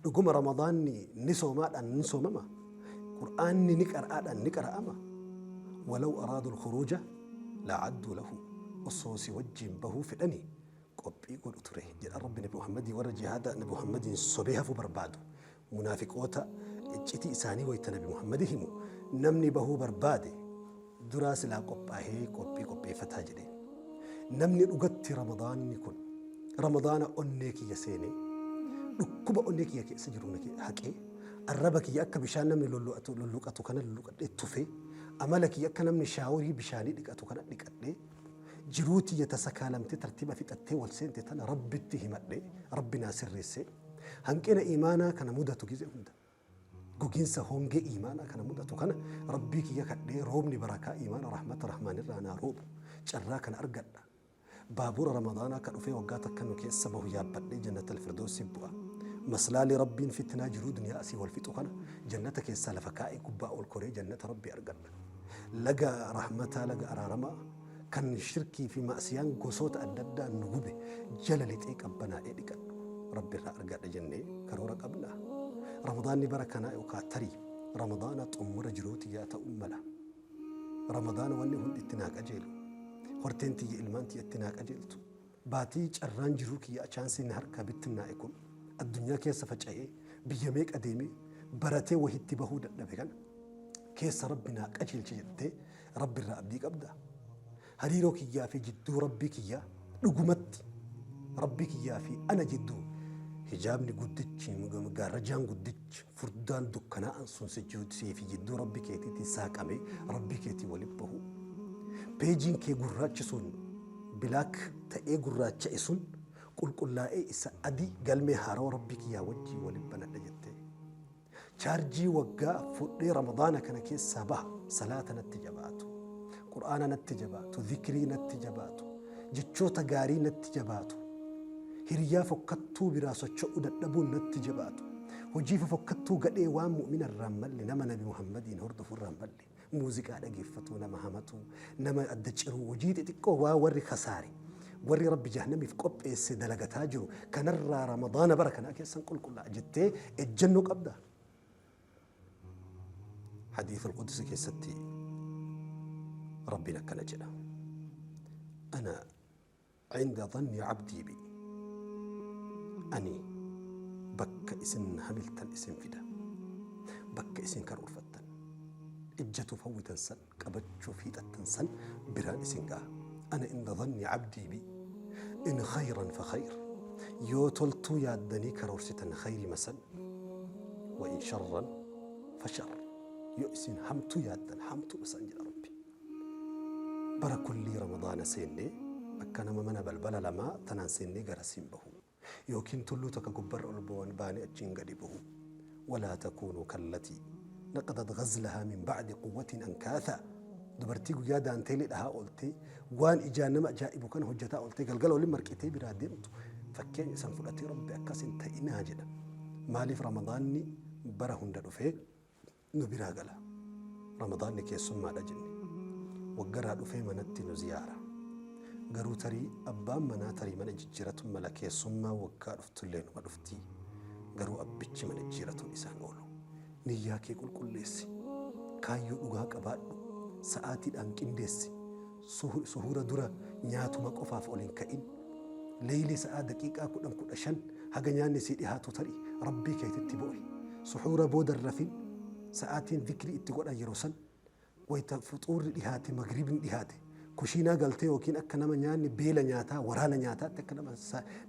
Speaker 1: Dhuguma Ramadaanni ni soomaadhaan ni soomama? Qur'aanni ni qara'aadhaan ni qara'ama? Walaw araadu al-khuruuja la'adduu lahu osoo si wajjiin bahuu fedhanii qophii godhu ture jedha Rabbi Nabi Muhammadii warra jihaada Nabi Muhammadiin sobee hafuu barbaadu munaafiqoota iccitii isaanii wayta Nabi Muhammadi himu namni bahuu barbaade duraa silaa qophaahee qophii qopheeffataa jedheen. Namni dhugatti Ramadaanni kun Ramadaana onnee kiyya seenee dhukkuba onnee kiyya keessa jiru na haqee arraba kiyya akka bishaan namni lulluqatu kana lulluqadhee tufee amala kiyya akka namni shaaworii bishaanii dhiqatu kana dhiqadhee jiruu tiyya tasakaalamtee tartiiba fixattee wal seente tana Rabbitti himadhee Rabbi naa sirreessee hanqina iimaanaa kana mudatu gizee hunda Gogiinsa hongee iimaanaa kana mudatu kana Rabbii kiyya kadhee roobni barakaa iimaana rahmata rahmaanirraa naa roobu carraa kana argadha. Baabura Ramadaanaa ka dhufee waggaa takka nu keessa bahu yaabbadhee jannatal firdoosi bu'a. Maslaalii Rabbiin fitnaa jiruu duniyaa asii wal fixu kana jannata keessaa lafa kaa'ee gubbaa ol koree jannata Rabbii argadha. Laga rahmataa laga araaramaa kan shirkii fi ma'siyaan gosoota adda addaa nu gube jala lixee qabbanaa'ee dhiqadhu Rabbi irraa argadha jennee karoora qabnaa? Ramadaanni bara kanaa yookaa tarii Ramadaana xummura jiruu tiyyaa ta'uu mala. Ramadaana wanni hundi itti naa qajeelu. Horteen tiyya ilmaan tiyya itti naa qajeeltu. Baatii carraan jiruu kiyyaa chaansiin na harkaa bittinnaa'e kun addunyaa keessa faca'ee biyya meeqa deemee baratee wahitti bahuu dadhabe kana keessa Rabbi naa qajeelche jettee Rabbi irraa abdii qabdaa? Hariiroo kiyyaa fi jidduu Rabbii kiyyaa dhugumatti Rabbii kiyyaa fi ana jidduu hijaabni guddichi gaarrajaan guddichi furdaan dukkanaa'an sun sii fi jidduu Rabbii keetiitiin saaqamee Rabbii keetii waliin bahuu. Peejiin kee gurraachi sun bilaak ta'ee gurraacha'e sun qulqullaa'ee isa adii galmee haarawa Rabbii kiyyaa wajjin waliin banadha jettee. Chaarjii waggaa fudhee Ramadaana kana keessaa baha. Salaata natti jabaatu. Qur'aana natti jabaatu. Zikrii natti jabaatu. Jechoota gaarii natti jabaatu. Hiriyaa fokkattuu biraa socho'uu dadhabuun natti jabaatu. Hojii fofokkattuu gadhee waan mu'mina irraa hin malle nama Nabi Muhammadiin hordofu irraa hin malle. Muuziqaa dhageeffatuu, nama hamatuu, nama adda ciruu, hojii xixiqqoo waa warri kasaare, warri Rabbi jahannamiif qopheesse dalagataa jiru, kanarraa Ramadaana bara kanaa keessan qulqullaa'a jettee ejjennoo qabdaa? Hadiith al-Qudsi keessatti Rabbiin akkana jedha. Ana Inda dhanni abdii bi. Ani bakka isin hamiltan isin fida. Bakka isin karoorfattan, ijjatuuf hawwitan san, qabachuuf hiixattan san biraan isin gaha. Ana inda dhanni abdii bi. In khayran fa khayr. Yoo toltuu yaaddanii karoorsitan khayrima san. Wa in sharran fa shar. Yoo isin hamtuu yaaddan hamtuuma san jedha Rabbi. Bara kullii Ramadaana seennee akka nama mana balbala lamaa tanaan seennee garasiin bahuu. Yookiin tulluu takka gubbarra ol bawan baanee achiin gadi buhuu. Walaa takuunuu kallatii naqadat ghazlahaa min ba'di quwwatin ankaathaa. Dubartii guyyaa daanteelii dhahaa ooltee waan ijaan nama ajaa'ibu kana hojjataa ooltee galgala waliin marqitee biraa deemtu fakkeenya san fudhatee Rabbi akkas hin ta'inaa jedha. Maaliif Ramadaanni bara hunda dhufee nu biraa gala. Ramadaanni keessummaadha jenne. Waggarraa dhufee manatti nu ziyaara. Garuu tarii abbaan manaa tarii mana jijjiiratu mala keessummaa waggaa dhuftullee numa dhufti. Garuu abbichi mana jijjiiratuun isaan oolu. Niyyaa kee qulqulleessi. Kaayyoo dhugaa qabaadhu. Sa'aatiidhaan qindeessi. Suhuura dura nyaatuma qofaaf ol hin ka'in. Leeyli sa'aa daqiiqaa 10 15 haga nyaanni sii dhihaatu tari Rabbii keetitti boo'i. Suhuura booda hin rafin. Sa'aatiin zikrii itti godhan yeroo san. Wayta fuxuurri dhihaate magribni dhihaate kushiinaa galtee yookiin akka nama nyaanni beela nyaataa waraana nyaataatti akka nama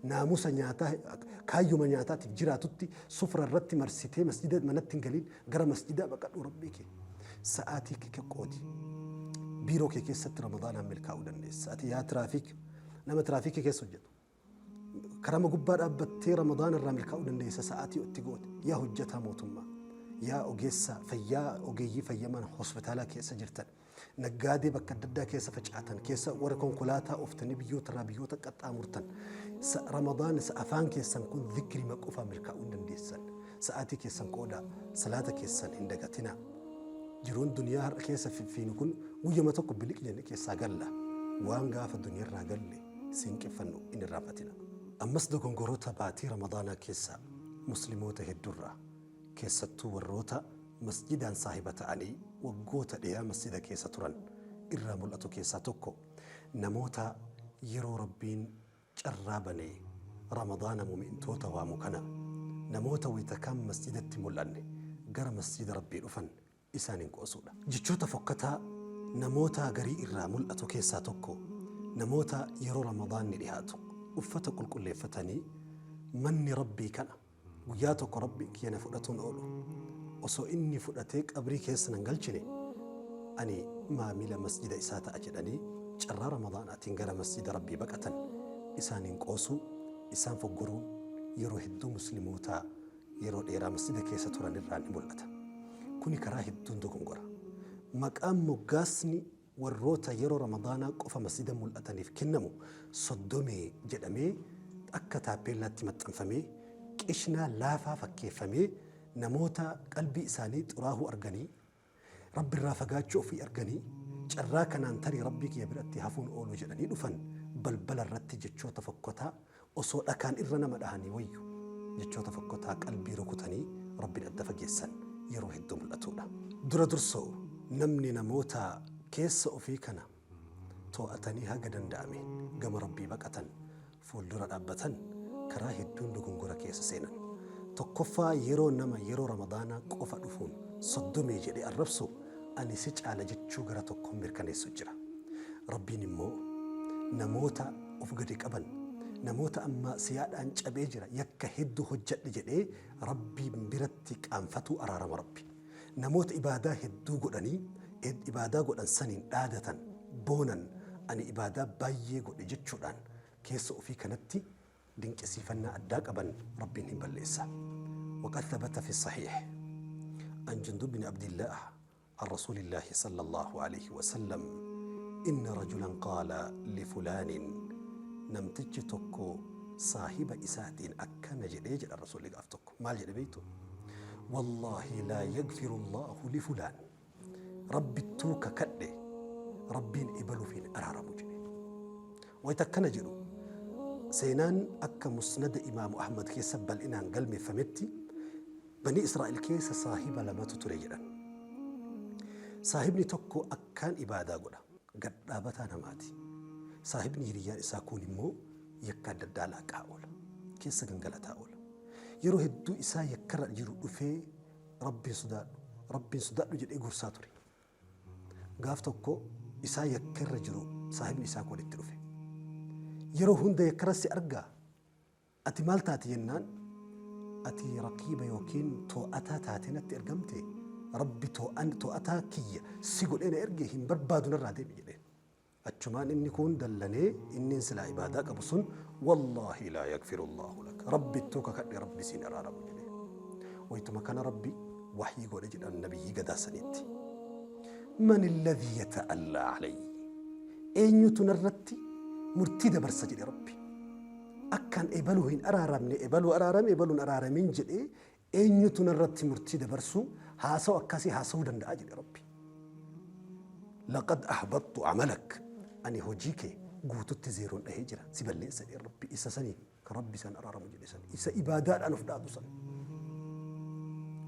Speaker 1: naamusa nyaataa kaayyuma nyaataatiif jiraatutti sufra irratti marsitee masjida manatti hin galin gara masjidaa baqadhu Rabbii kee. Sa'aatii kee qoqqoodi. Biiroo kee keessatti Ramadaanaan milkaa'uu dandeessa. Ati yaa tiraafiik nama tiraafiikii keessa hojjetu. Karama gubbaa dhaabbattee Ramadaana irraa milkaa'uu dandeessa sa'aatii itti goote. Yaa hojjetaa mootummaa, yaa ogeessa fayyaa ogeeyyii fayyaa mana hospitaalaa keessa jirtan, naggaadee bakka adda addaa keessa facaatan, keessa warra konkolaataa ooftanii biyyoota irraa biyyoota qaxxaamurtan. Ramadaana afaan keessan kun zikrima qofaa milkaa'uu hin dandeessan. Sa'aatii keessan qoodaa, salaata keessan hin dagatinaa. Jiruun duniyaa har'a keessa fiffiinu kun guyyama tokko biliq jenne keessaa galla. Waan gaafa duniyarraa galle siinqeffannu hin irraanfatina. Ammas dogongoroota baatii Ramadaanaa keessa Muslimoota heddurraa, keessattuu warroota masjidaan saahiba ta'anii waggoota dheeraa masjida keessa turan irraa mul'atu keessaa tokko, namoota yeroo Rabbiin carraa banee Ramadaana mu'mintoota waamu kana namoota wayta kaan masjidatti mul'anne gara masjida Rabbii dhufan isaaniin qoosuudha. Jechoota fokkataa namoota garii irraa mul'atu keessaa tokko, namoota yeroo Ramadaanni dhihaatu uffata qulqulleeffatanii manni Rabbii kana guyyaa tokko Rabbiin kiyya na fudhatuun oolu osoo inni fudhatee qabrii keessa nan galchine ani maamila masjida isaa ta'a jedhanii carraa Ramadaanaatiin gara masjida Rabbii baqatan isaaniin qoosuu, isaan foggoruun yeroo hedduu Muslimoota yeroo dheeraa masjida keessa turan irraa ni mul'ata. Kuni karaa hedduun dogongora. Maqaan moggaasni warroota yeroo Ramadaanaa qofa masjida mul'ataniif kennamu soddomee jedhamee akka taappeellaatti maxxanfamee qishnaa laafaa fakkeeffamee namoota qalbii isaanii xuraahuu arganii, Rabbirraa fagaachuu ofii arganii carraa kanaan tarii Rabbii kiyya biratti hafuun oolu jedhanii dhufan balbala irratti jechoota fokkotaa osoo dhakaan irra nama dhahanii wayyu jechoota fokkotaa qalbii rukutanii Rabbiin adda fageessan yeroo hedduu mul'atuudha. Dura dursoo namni namoota keessa ofii kana too'atanii haga danda'ameen gama Rabbii baqatan fuuldura dhaabbatan karaa hedduun dogongora keessa seenan. Tokkoffaa yeroo nama yeroo Ramadaanaa qofa dhufuun soddomee jedhee arrabsu ani si caala jechuu gara tokkoon mirkaneessu jira. Rabbiin immoo namoota of gadi qaban, namoota amma siyaadhaan cabee jira yakka hedduu hojjadhe jedhee Rabbiin biratti qaanfatuu araarama Rabbi. Namoota ibaadaa hedduu godhanii ibaadaa godhan saniin dhaadatan, boonan, ani ibaadaa baay'ee godhe jechuudhaan keessa ofii kanatti dinqisiifannaa addaa qaban Rabbiin hin balleessa. وقد ثبت في الصحيح عن جندب بن عبد الله عن رسول الله صلى الله عليه وسلم إن رجلا قال لفلان namtichi tokko saahiba isaatiin akkana jedhee jedha Rasuulli gaaf tokko. Maal jedhe beektu? Wallaahi laa yagfiru Allaahu lifulaan. Rabbittuu kakadhe Rabbiin ebaluuf hin araaramu jedhe. Wayita akkana jedhu seenaan akka musnada Imaamu Ahmad keessa bal'inaan galmeeffametti Banii Israa'el keessa saahiba lamatu ture jedhan. Saahibni tokko akkaan ibaadaa godha. Gad dhaabataa namaati. Saahibni hiriyyaan isaa kuun immoo yakka adda addaa laaqaa oola. Keessa gangalataa oola. Yeroo hedduu isaa yakkarra jiru dhufee Rabbiin sodaadhu, Rabbiin sodaadhu jedhee gorsaa ture. Gaaf tokko isaa yakkarra jiru saahibni isaa kun itti dhufe. Yeroo hunda yakkarra si argaa Ati maal taate jennaan, ati raqiiba yookiin too'ataa taatee natti ergamte, Rabbi too'ataa kiyya si godhee na erge hin barbaadu narraa deemi jedheen. Achumaan inni kuun dallanee inniin silaa ibaadaa qabu sun wallaahi laa yagfirullaahu lak Rabbittuu kakadhe Rabbi siin araaramu jedheen. Waytuma kana Rabbi wahyii godhe jedhan nabiyyii gadaa saniitti. Man alladhii yata'allaa alayyi eenyutu narratti murtii dabarsa jedhe Rabbi. Akkaan ebaluu hin araaramne, ebaluu araarame, ebaluu hin araaramin jedhee eenyutu narratti murtii dabarsuu haasawa akkasii haasawuu danda'a jedhe Rabbi. Laqad ahbattu amalak ani hojii kee guututti zeeroon dhahee jira si balleessa jedhe Rabbi isa sanii kan Rabbi isaan araaramu jedhe san isa ibaadaadhaan of dhaadu san.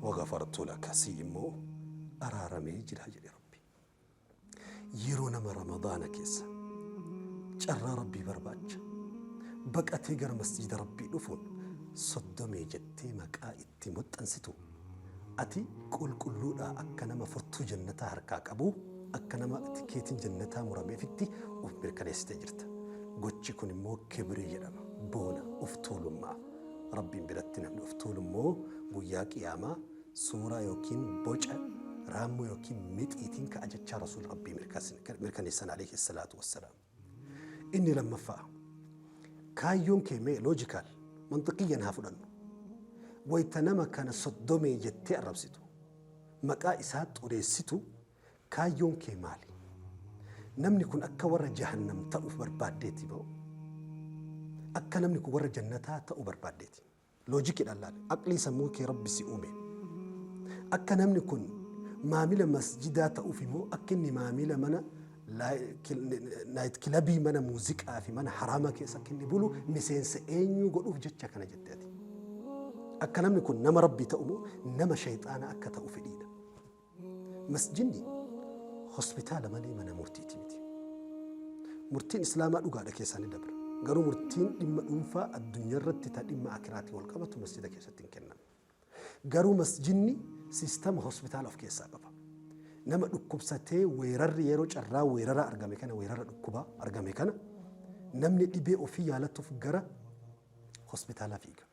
Speaker 1: Wagafartu laka sii immoo araaramee jira jedhe Rabbi. Yeroo nama Ramadaana keessa carraa Rabbii barbaacha baqatee gara masjiida Rabbii dhufuun soddomee jettee maqaa itti moxxansitu ati qulqulluudhaa akka nama furtuu jannataa harkaa qabuu akka nama tikeetiin jannataa murameefitti of mirkaneessitee jirta. Gochi kun immoo kibrii jedhama. Boona, of tuulummaa. Rabbiin biratti namni of tuulu immoo guyyaa qiyaamaa suuraa yookiin boca raammoo yookiin mixiitiin ka'a jechaa Rasuul Rabbii mirkaneessan alayhi salaatu wassalaam. Inni lammaffaa kaayyoon kee mee loojikaal manxiqiyyan haa fudhannu. Wayta nama kana soddomee jettee arrabsitu maqaa isaa xureessitu kaayyoon kee maali? Namni kun akka warra jahannam ta'uuf barbaaddeeti moo akka namni kun warra jannataa ta'uu barbaaddeeti? Loojikiidhaan laali. Aqlii sammuu kee Rabbi si uume. Akka namni kun maamila masjidaa ta'uuf immoo akka inni maamila mana Night clubii, mana muuziqaa fi mana haraamaa keessa akka inni bulu miseensa eenyu godhuuf jecha kana jette ati? Akka namni kun nama Rabbii ta'u moo nama shayxaana akka ta'u fedhiidha? Masjidni hospitaala malee mana murtiiti miti. Murtiin Islaamaa dhugaadha keessaa ni dabra. Garuu murtiin dhimma dhuunfaa addunyaa irratti ta dhimma akiraatiin wal qabatu masjida keessatti hin kennamu. Garuu masjidni siistama hospitaala of keessaa qaba. Nama dhukkubsatee weerarri yeroo carraa weerara argame kana, weerara dhukkubaa argame kana, namni dhibee ofii yaalatuuf gara hospitaalaa fiiga.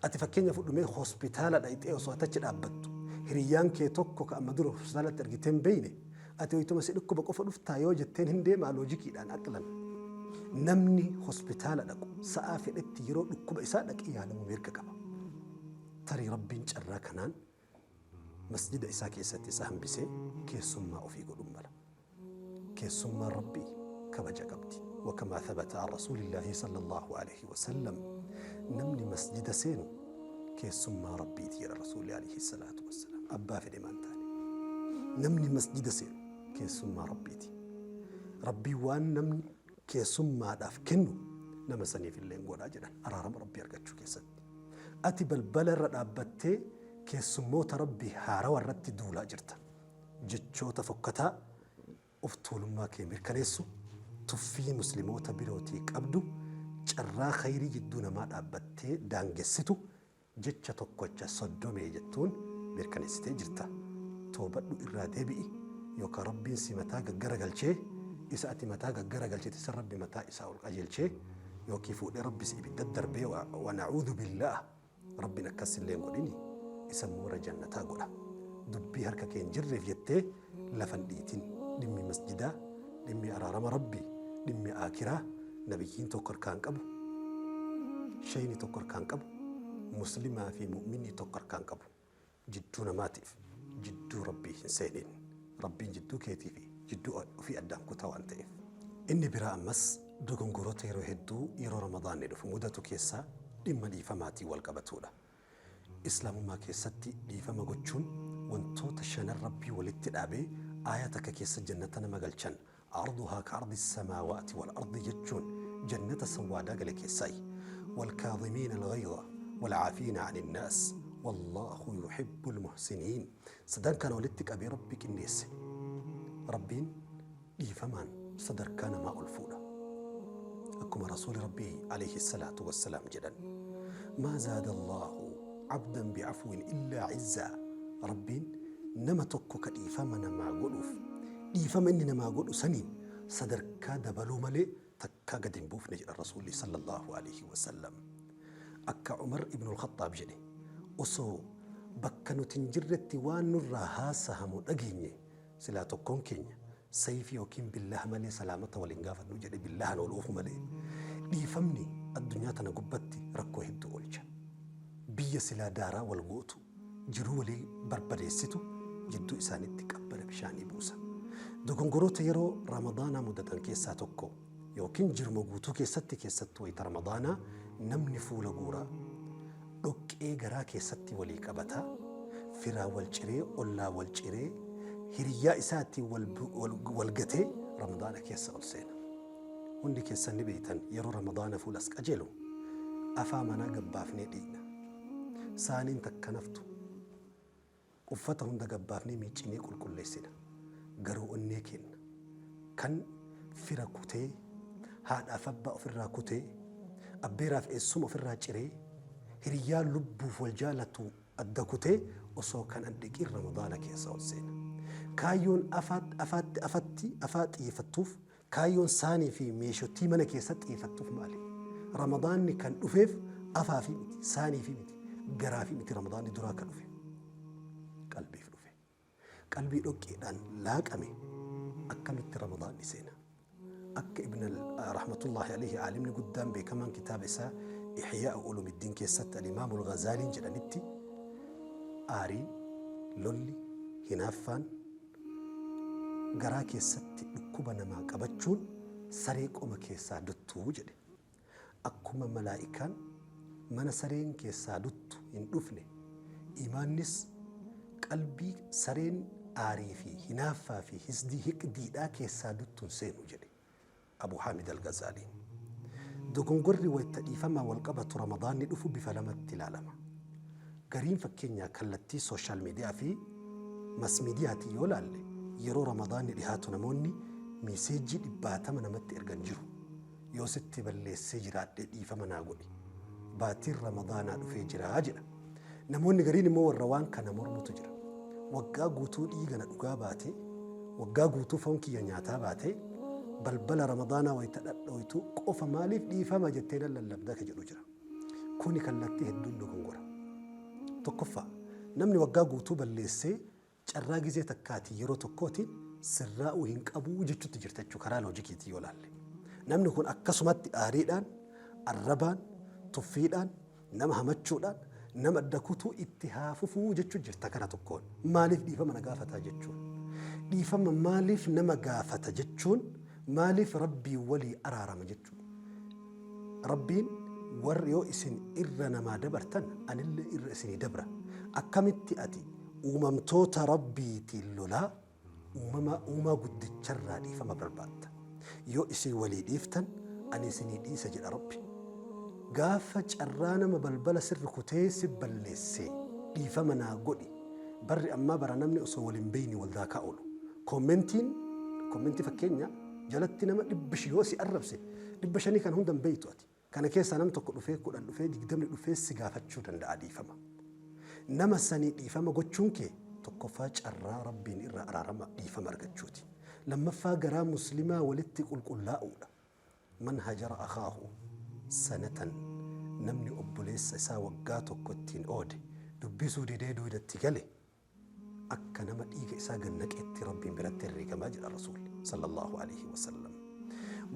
Speaker 1: Ati fakkeenya fudhumee, hospitaala dhaqxee osoo ati achi dhaabbattu hiriyyaan kee tokko ka amma dura hospitaalatti argitee hin beeyne, "Ati wayituma si dhukkuba qofa dhuftaa?" yoo jetteen, hin deemaa logiciidhaan aqlan. Namni hospitaala dhaqu sa'aa fedhetti yeroo dhukkuba isaa dhaqee yaalamuu mirga qaba. Tarii Rabbiin carraa kanaan masjida isaa keessatti isa hambisee keessummaa ofii godhuun mala. Keessummaan Rabbii kabaja qabdi. وكما ثبت عن رسول الله صلى الله عليه وسلم, namni masjida seenu keessummaa Rabbiiti jedha Rasuulli عليه الصلاة والسلام. Abbaa fedhe maan taane. Namni masjida seenu keessummaa Rabbiiti. Rabbii waan namni keessummaadhaaf kennu nama saniif illee godhaa jedhan araarama Rabbii argachuu keessatti. Ati balbala irra dhaabbattee keessummoota Rabbii haarawa irratti duulaa jirta. Jechoota fokkataa of tuulummaa kee mirkaneessu, tuffii musliimoota birootii qabdu, carraa khayrii jidduu namaa dhaabbattee daangessitu, jecha tokkocha "soddomee" jettuun mirkaneessitee jirta. Toobadhu, irraa deebi'i, yookaan Rabbiin si mataa gaggara galchee isa ati mataa gaggara galchite san Rabbi mataa isaa ol qajeelchee yookiin fuudhee Rabbi si ibidda darbee, ونعوذ بالله, Rabbiin akkas illee hin godhini, isa moora jannataa godha. Dubbii harka kee hin jirreef jettee lafan dhiitin. Dhimmi masjidaa, dhimmi araarama Rabbii, dhimmi aakiraa nabiyyiin tokko harkaan qabu, shayni tokko harkaan qabu, muslimaa fi mu'minni tokko harkaan qabu. Jidduu namaatiif jidduu Rabbii hin seenin. Rabbiin jidduu keetii fi jidduu ofii addaan kutaa waan ta'eef. Inni biraa ammas dogongoroota yeroo hedduu yeroo Ramadaanni dhufu mudatu keessaa dhimma dhiifamaatiin wal qabatudha. Islaamummaa keessatti dhiifama gochuun wantoota shanan Rabbii walitti dhaabee aayaa takka keessa jannata nama galchan, عرضها كعرض السماوات والأرض jechuun jannata sawwaadaa gale keessaayi. والكاظمين الغيظ والعافين عن الناس والله يحب المحسنين. Sadan kana walitti qabee Rabbi qindeesse. Rabbiin dhiifamaan sadarkaa namaa ol fuudha. Akkuma Rasuuli Rabbii عليه الصلاة والسلام jedhan, ما زاد الله عبدا بعفو إلا عزا. Rabbiin nama tokko ka dhiifama namaa godhuuf dhiifama inni namaa godhu saniin sadarkaa dabaluu malee takkaa gad hin buufne jedha Rasuulli صلى الله عليه وسلم. Akka Umar ibn al-Khattaab jedhe, osoo bakka nuti hin jirretti waan nurraa haasahamu dhageenye, silaa tokkoon keenya sayfii yookiin billaha malee salaamata waliin gaafannu jedhe, billahan ol oofu malee. Dhiifamni addunyaa tana gubbatti rakkoo hedduu oolcha. Biyya silaa daaraa wal gootu, jiruu walii barbadeessitu jidduu isaanitti qabbana bishaanii buusa. Dogongoroota yeroo Ramadaanaa mudatan keessaa tokko, yookiin jiruma guutuu keessatti, keessattuu wayita Ramadaanaa, namni fuula guuraa, dhoqqee garaa keessatti walii qabataa, firaa wal ciree, ollaa wal ciree, hiriyyaa isaatiin wal gatee Ramadaana keessa ol seena. Hundi keessan ni beektan, yeroo Ramadaana fuulas qajeelu afaa manaa gabbaafnee dhiqna. Saaniin takka naftu uffata hunda gabbaafnee miiccinee qulqulleessina. Garuu onnee keenya kan fira kutee, haadhaaf abbaa ofirraa kutee, abbeeraaf eessuma ofirraa ciree, hiriyyaa lubbuuf wal jaalatu adda kutee osoo kan an dhiqin Ramadaana keessa ol seena. Kaayyoon afaatti afatti afaa xiyyeeffattuuf, kaayyoon saanii fi meeshotii mana keessatti xiyyeeffattuuf maali? Ramadaanni kan dhufeef afaa fi miti, saanii fi miti, garaa fi miti. Ramadaanni duraa kan dhufe qalbiif dhufe. Qalbii dhoqqeedhaan laaqame akkamitti Ramadaanni seena? Akka Ibn رحمة الله عليه, aalimni guddaan beekamaan, kitaaba isaa Ixyaa Ulumiddiin keessatti Alimaamu Ghazaaliin jedhanitti, aariin, lolli, hinaaffaan, garaa keessatti dhukkuba namaa qabachuun saree qoma keessaa duttuu jedhe. Akkuma malaa'ikaan mana sareen keessaa duttu hin dhufne, imaannis qalbii sareen aarii fi hinaaffaa fi hisdii hiqdiidhaa keessaa duttu hin seenu jedhe Abu Haamid Al-Ghazaaliin. Dogongorri wayta dhiifamaan wal qabatu Ramadaanni dhufu bifa lamatti ilaalama. Gariin fakkeenyaa kallattii social media fi mass mediatiin yoo laalle yeroo Ramadaanni dhihaatu namoonni miiseejjii dhibbaatama namatti ergan jiru. Yoo sitti balleessee jiraadhe dhiifama naa godhi. Baatiin Ramadaanaa dhufee jira jedha. Namoonni gariin immoo warra waan kana mormutu jira. Waggaa guutuu dhiiga na dhugaa baatee, waggaa guutuu foon kiyya nyaataa baatee, balbala Ramadaanaa wayita dhadhooytu qofa maaliif dhiifama jettee nan lallabda ka jedhu jira. Kuni kallattii hedduun dogongora. Tokkoffaa, namni waggaa guutuu balleessee carraa gizee takkaatiin yeroo tokkootiin sirraa'uu hin qabuu jechutti jirta jechuu karaa loojikiitiin yoo laalle. Namni kun akkasumatti aariidhaan, arrabaan, tuffiidhaan, nama hamachuudhaan, nama adda kutuu itti haa fufuu jechuu jirta kara tokkoon. Maaliif dhiifama na gaafataa jechuun. Dhiifama maaliif nama gaafata jechuun maaliif Rabbiin walii araarama jechuu. Rabbiin warri yoo isin irra namaa dabartan anillee irra isinii dabra. Akkamitti ati uumamtoota Rabbiitiin lolaa uumama uumaa guddicharraa dhiifama barbaadda? Yoo isin walii dhiiftan ani isinii dhiisa jedha Rabbi. Gaafa carraa nama balbala si rukutee si balleesse dhiifama naa godhi. Barri ammaa bara namni osoo wal hin beeyne wal daakaa oolu. Koommentiin koommentii fakkeenya jalatti nama 500 yoo si arrabse 500 kana hunda hin beeytu ati. Kana keessaa nam tokko dhufee 10 dhufee 20 dhufee si gaafachuu danda'a dhiifama. Nama sanii dhiifama gochuun kee tokkoffaa carraa Rabbiin irraa araarama dhiifama argachuuti. Lammaffaa garaa muslimaa walitti qulqullaa'uudha. Man hajara akhaahu sanatan namni obboleessa isaa waggaa tokko ittiin oode dubbisuu didee duydatti gale akka nama dhiiga isaa gad naqeetti Rabbiin biratti herreegama jedha Rasuulli sallallahu alaihi wasallam.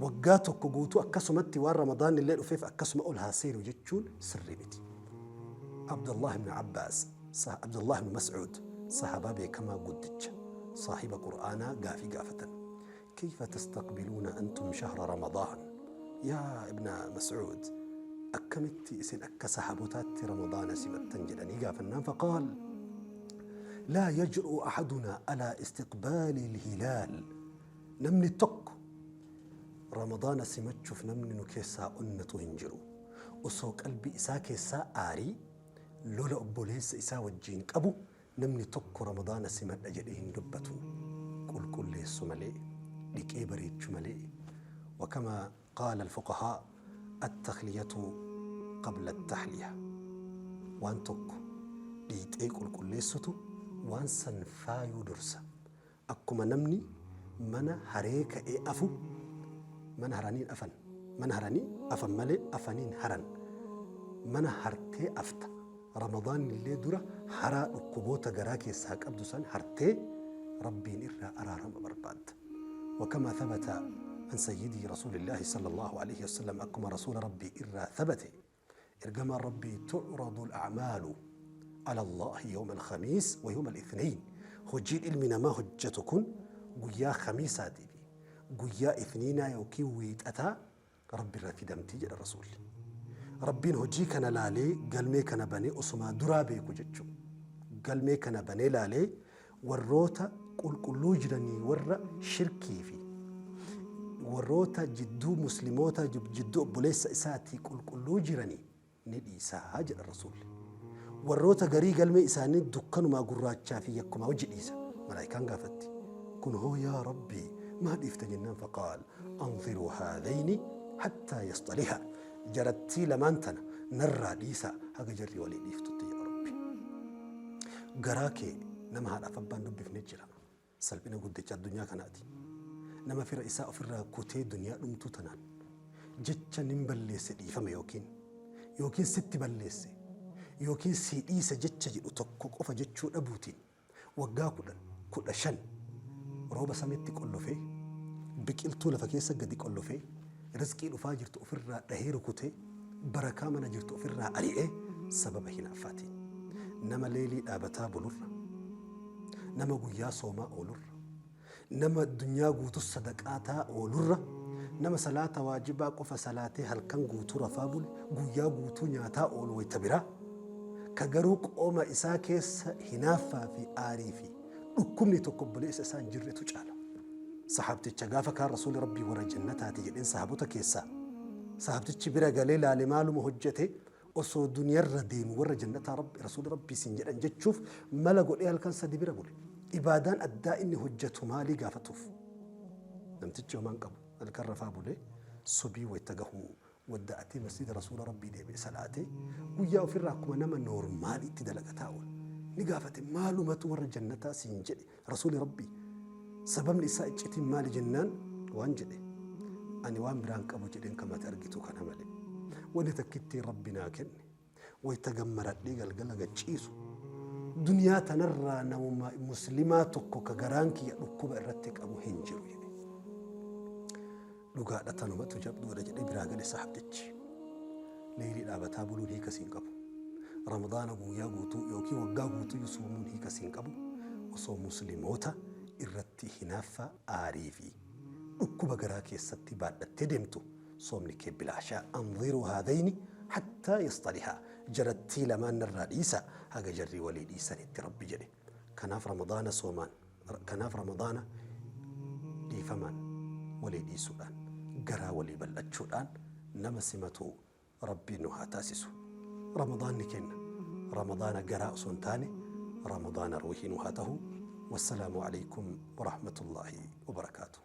Speaker 1: Waggaa tokko guutuu akkasumatti waan Ramadaanni illee dhufeef akkasuma ol haa seenu jechuun sirrii miti. Abdullah ibn Abbaas, Abdullah ibn Mas'uud sahabaa beekamaa guddicha saahiba Qur'aanaa gaafii gaafatan. Kayfa tastaqbiluuna antum shahra Ramadaan? Yaa ibna Mas'uud akkamitti isin akka sahabotaatti Ramadaana simattan jedhanii gaafannaan faqaal laa yajru'u ahadunaa alaa istiqbaali lhilaal namni tokko Ramadaana simachuuf namni nu keessaa onnatu hin jiru osoo qalbii isaa keessaa aarii lola obboleessa isaa wajjiin qabu Namni tokko Ramadaana simadha jedhee hin dubbatu. Qulqulleessu malee, dhiqee bareechu malee. Wakama qaala al-fuqahaa at-takhliyatu qabla at-tahliya. Waan tokko dhiixee qulqulleessutu waan san faayuu dursa. Akkuma namni mana haree ka'ee afu mana haranii hin afan. Mana haranii afan malee afanii hin haran. Mana hartee afta. Ramadaanni illee dura haraa dhukkuboota garaa keessaa qabdu san hartee Rabbiin irraa araarama barbaadda. Wakamaa thabata an sayyidii Rasuulillaahi sallallaahu aleyhi wasallam akkuma Rasuula Rabbii irraa thabate Ergamaan Rabbii tu'radu al-a'maalu ala Allaahi yawma al-khamiis wa yawma al-ithnayn hojiin ilmi namaa hojjatu kun guyyaa khamiisaatii fi guyyaa ithniinaa yookiin wiixataa Rabbi irra fidamti jedha Rasuulli. Rabbiin hojii kana laalee galmee kana banee osumaa duraa beeku jechuu. Galmee kana banee laalee warroota qulqulluu jiranii warra shirkii fi warroota jidduu muslimoota jidduu obboleessa isaatii qulqulluu jiranii ni dhiisa jedha Rasuulli. Warroota garii galmee isaanii dukkanumaa gurraachaa fi yakkumaa wajji dhiisa. Malaayikaan gaafatti. Kun hoo yaa Rabbii maa dhiifta jennaan faqaal anziruu haadhayni hattaa yasxaliha jarattii lamaan tana narraa dhiisaa haga jarri walii dhiiftutti jedha Rabbi. Garaa kee nama haadhaaf abbaan dubbifne jira. Salphina guddicha addunyaa kanaati. Nama fira isaa ofirraa kutee duniyaa dhumtuu tanaan jecha nin balleesse dhiifama yookiin yookiin sitti balleesse yookiin sii dhiisa jecha jedhu tokko qofa jechuu dhabuutiin waggaa 10, 15 rooba samiitti qollofee, biqiltuu lafa keessa gadi qollofee, rizqii dhufaa jirtu ofirraa dhahee rukutee, barakaa mana jirtu ofirraa ari'ee sababa hinaaffaatiin. Nama leelii dhaabataa bulurra, nama guyyaa soomaa oolurra, nama addunyaa guutuu sadaqaataa oolurra, nama salaata waajibaa qofa salaatee halkan guutuu rafaa bule, guyyaa guutuu nyaataa oolu wayta biraa, ka garuu qoma isaa keessa hinaaffaa fi aarii fi Dhukkubni tokko obboleessa isaa hin jirretu caala. Sahaabticha gaafa kaan Rasuulli Rabbii warra jannataati jedheen sahaabota keessaa. Sahaabtichi bira galee laale maaluma hojjete osoo duniyarra deemu warra jannataa Rabbi Rasuulli Rabbii siin jedhan jechuuf mala godhee halkan sadi bira bule. Ibaadaan addaa inni hojjetu maalii gaafatuuf. Namtichi homaa hin qabu. Halkan rafaa bulee subii wayta gahu wadda'atee masjiida Rasuula Rabbii deebi'e salaatee guyyaa ofirraa akkuma nama noormaaliitti dalagataa oole. Ni gaafate maalumatu warra jannataa siin jedhe Rasuuli Rabbii sababni isaa iccitiin maali jennaan waan jedhe ani waan biraan qabu jedheen kamati argitu kana malee wanni takkittiin Rabbi naa kenne wayta gammaradhee galgala gad ciisu duniyaa tanarraa namuma muslimaa tokko ka garaan kiyya dhukkuba irratti qabu hin jiru jedhe. Dhugaadha tanumatu jabduudha jedhee biraa gale sahabtichi. Leeylii dhaabataa buluun hiika siin qabu. Ramadaana guyyaa guutuu yookiin waggaa guutuu soomuun hiika siin qabu osoo muslimoota irratti hinaaffaa aarii fi dhukkuba garaa keessatti baadhattee deemtu soomni kee bilaashaa. Anziruu haadayni hattaa yastalihaa jarattii lamaan narraa dhiisaa haga jarri walii dhiisanitti Rabbi jedhe. Kanaaf Ramadaana soomaan kanaaf Ramadaana dhiifamaan walii dhiisuudhaan garaa walii bal'achuudhaan nama simatu Rabbiin nu haa taasisu. Ramadaanni kenna Ramadaana garaa osoo hin taane Ramadaana ruuhii nu haa tahu. Wassalaamu alaikum warahmatullaahi wabarakaatuh.